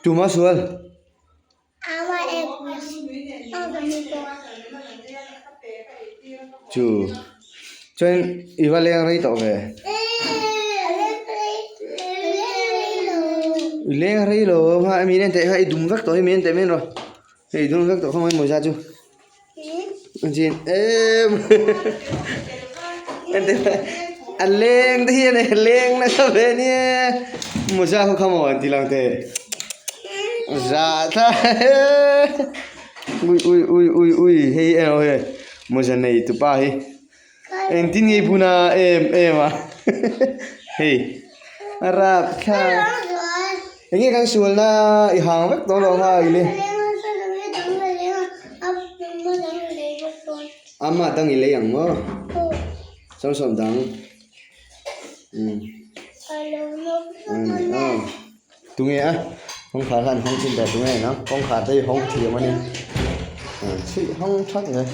Tuma sual. Chu chuan i va leng rei tawh ve. I leng rei lo ha min en teh kha i dum vek tawh hi min en teh min rawh. Hei i dum vek tawh kha mai mawza chu. Chin em en teh a leng te hi a nei leng nasa ve nia mawza ho kha maw an ti lang teh. Za tha ui ui ui ui ui hei en rawh hei mawza nei tupa hi engtin nge i bun a em em a hei a rapthlak enge kan sual na i hang vek tawh lo kha i le ama dang i lei ang maw sawmsawm dang umm umm Tunge a kawngkhar kha an hawng chin tawh tunge nang kawngkhar te hi hawng thiam a ni chhuih hawng that nge.